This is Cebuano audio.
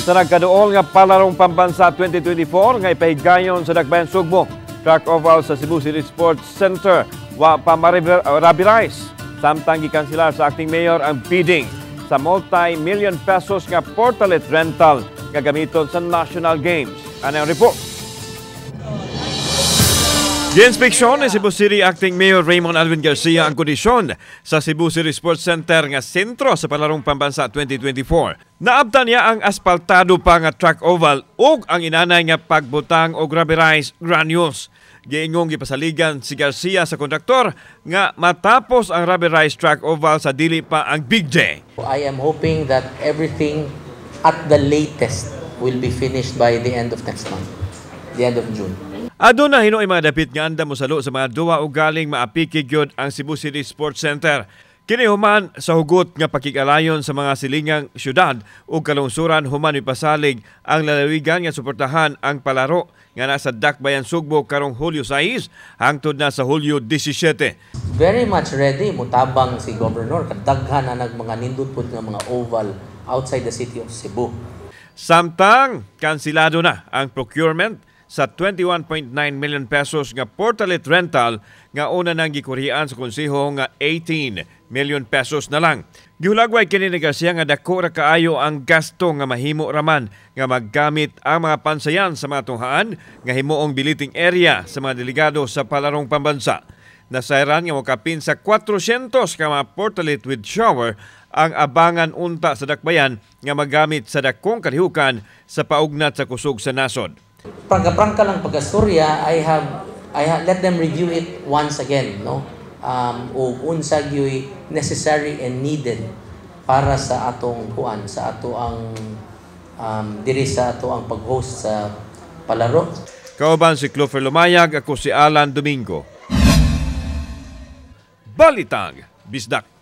Sa nagkaduol nga Palarong Pambansa 2024 nga ipahigayon sa Dakbayan Sugbo, track oval sa Cebu City Sports Center wa pa ma-rubberize. Samtang gikanselar sa acting mayor ang bidding sa multi-million pesos nga portalet rental nga gamiton sa National Games. Ano ang report? Giinspeksyon ni Cebu City Acting Mayor Raymond Alvin Garcia ang kondisyon sa Cebu City Sports Center nga sentro sa Palarong Pambansa 2024. Naabtan niya ang aspaltado pa nga track oval ug ang inanay nga pagbutang og rubberized granules. Giingong gipasaligan si Garcia sa kontraktor nga matapos ang rubberized track oval sa dili pa ang big day. I am hoping that everything at the latest will be finished by the end of next month, the end of June. Aduna hinuoy mga dapit nga andam mosalo sa mga duwa o galing maapiki gyud ang Cebu City Sports Center. Kini human sa hugot nga pakig-alayon sa mga silingang syudad ug kalungsuran human mipasalig ang lalawigan nga suportahan ang palaro nga nasa Dakbayan Sugbo karong Hulyo 6 hangtod na sa Hulyo 17. Very much ready, mutabang si Governor, kadaghan na nag mga nindot pud nga mga oval outside the city of Cebu. Samtang kansilado na ang procurement sa 21.9 million pesos nga portalet rental nga una nang gikurian sa konseho nga 18 million pesos na lang. Gihulagway kini ni Garcia nga dako ra kaayo ang gasto nga mahimo raman nga maggamit ang mga pansayan sa mga tunghaan nga himuong billeting area sa mga delegado sa Palarong Pambansa. Nasayran nga mokapin sa 400 ka mga portalet with shower ang abangan unta sa dakbayan nga magamit sa dakong kalihukan sa paugnat sa kusog sa nasod. Prangka-prangka lang pagkastorya, I have let them review it once again, no? Ug unsa gyuy necessary and needed para sa atong kuan, sa ato ang diri sa ato ang pag-host sa palaro. Kauban si Clover Lumayag, ako si Alan Domingo. Balitang Bisdak.